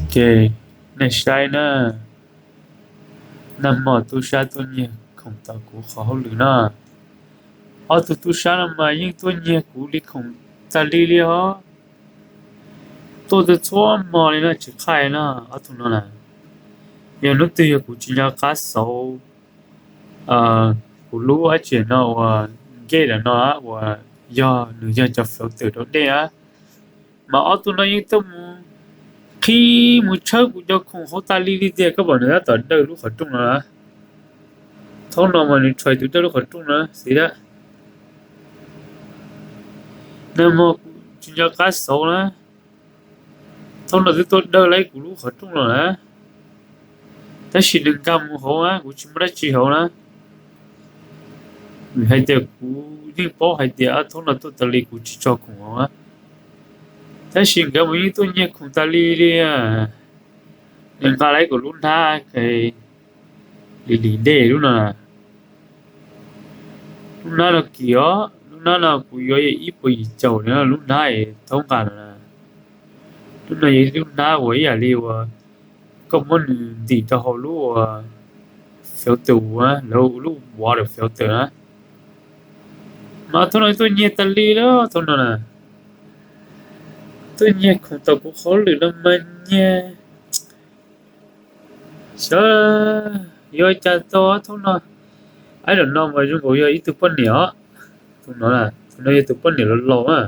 Ke, nej saib na, nag hmo tub sab tuaj nyiag khoom tau kuv qhov hauj lwm na. Ob tug tub sab no mas yeej tuaj nyiag kuv li khoom tas li li os. Tuaj txhua hmo li no tsis qhaij no, ob tug no na. Yog hnub twg yog kuv tsis nco qab xauv kuv lub dab tsi no uas gate no uas yog nws yog cov filter rau dej na, mas ob tug no yeej tuaj mus qhib mus tshawb kuv cov khoom hauv tas li li tiag. Koj pom nws tab tom dawj lub qhov rooj no na. Thaum no mas nws tshais tus dawj lub qhov rooj na xwb. Nag hmo kuv tsis nco qab xauv na, thaum no twb tuaj dawj lawm kuv lub qhov rooj no na. Tab sis nws nkag mus hauv na, kuv tsis muaj dab tsi hauv na. Vim hais tias kuv yeej paub hais tias thaum no tuaj tas li kuv tsis tso khoom hauv na. Tab sis nkawd mas yeej tuaj nyiag khoom tas li li. Nws nqa lawm kuv lub hnab lim lim dej lub no. Lub hnab no kim os, lub hnab no kuv yuav ib puas yim caum na, lub hnab es thaum nqa no. Lub no yog lub hnab uas ib yam li uas koj muab nws ntim rau hauv lub uas filter, lawv ua lub water filter na. Mas thaum no tuaj nyiag tas li lawm thaum no na. Tuaj nyiag khoom tau kuv qhov hauj lwm no mas nyiag. Xyov yuav ua cas tau thaum no. Ib yam no mas zoo nkaus yog ib tug poj niam os. Tus no, tus no yog tus poj niam laus laus na.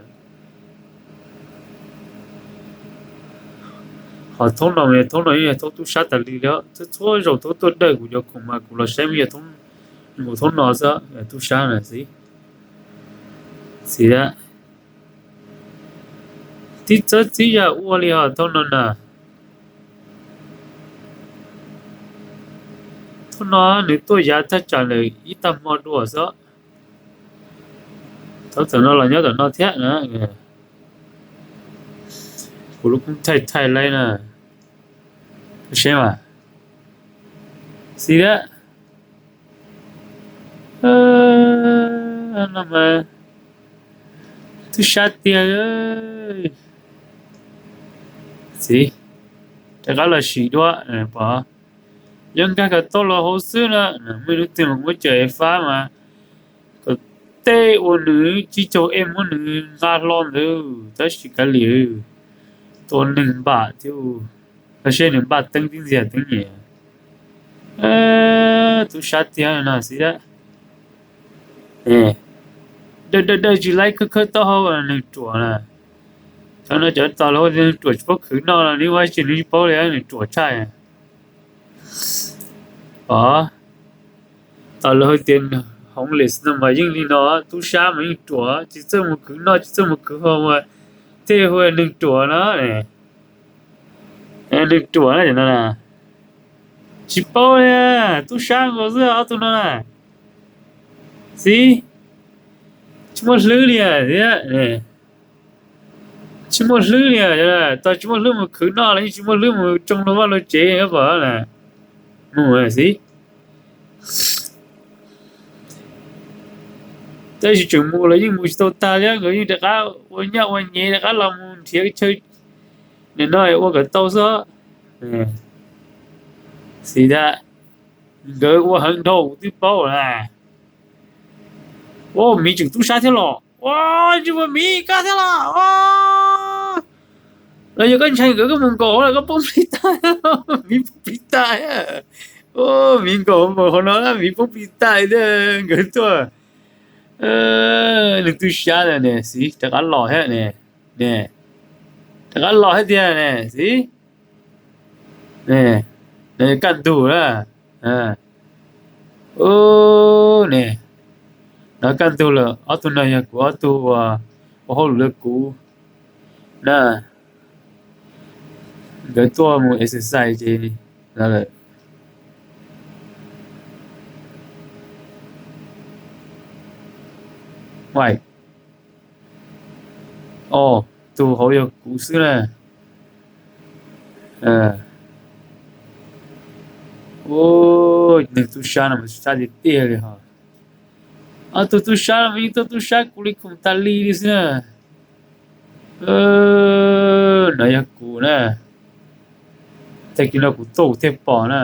Ho thaum no, thaum no yeej yog thaum tub sab tas li li os. Txhua txhua zaus thaum tuaj dawj kuv cov khoom mas kuv los saib mas yog thaum, thaum no xwb, tub sab na xwb. Xwb, tib txawv txib yam ua li os thaum no na. Thaum no nws tuaj yav thaj tsam lawm ib tag hmo dua xwb. Thaum txawm no los nyob tom no thiab na. Kuv lub koob thaij thaij laib na. Seb mas, xwb, no mas tub sab tiag. Xwb, rov qab los sim dua pom. Yuav nkag kom tau los hauv xwb na. Muaj ib hnub twg mas kuv muab cawm fab mas kom tej uas nws tsib caug em muab nws nqa hlo ntawd tab sis kav liam, tua neeg npam thiab. Koj saib nws npaj teeb tib ntxiag teeb nyem. Tub sab tiag no xwb. Dawj dawj dawj tsis laib khawb khawb taub hau neeg ruam na. Thaum no cov tos los neeg ruam tsis paub khwv noj los nws ua tsis nws tsis paub li, neeg ruam tshaj. Os, tos los hais tias homeless no mas yeej li no, tub sab mas yeej ruam, tsis txawj mus khwv noj tsis txawj mus khwv haus mas thiaj hu neeg ruam no. Neeg ruam no, tsis paub li, tub sab nkaus xwb ob tug no na. Xwb, tsis muaj hlwb li thiab. Tsis muaj hlwb li, tos tsis muaj hlwb mus khwv noj los yeej tsis muaj hlwb mus tsoo luag vaj luag tsev pom na. Mus xwb. Tab sis tseem mus los yeej mus tsis tau tag li, nkawd yeej rov qab ua nyaj ua nyev rov qab los mus nrhiav chaw nim no ua kom tau xwb. Xwb ntag, nkawd ua heev dhau kuv twb paub na. Ua miv tseem tub sab thiab los, ua tsis muaj miv koj thiab los. Los yog koj ntshai nkawd koj mus nkaum hauv los koj poob plig tag. Miv poob plig tag. Miv nkaum mus hauv no miv poob plig tag thiab nkawd tuaj. Nws tub sab na ne, xwb rov qab los thiab ne, ne, rov qab los thiab tiag ne, xwb. Ne, kaj ntug na. Ne, no kaj ntug lawm, ob tug no yog kuv ob tug uas ua hauj lwm rau kuv na. Nkawd tuaj mus exercise ces lawm. Os, tus hauv yog kuv xwb na. Neeg tub sab no mas sab tiag tiag li hos. Ob tug tub sab no mas yeej tuaj tub sab kuv li khoom tas li li xwb na. No yog kuv na. Tag kis no kuv tuaj kuv thiaj pom na.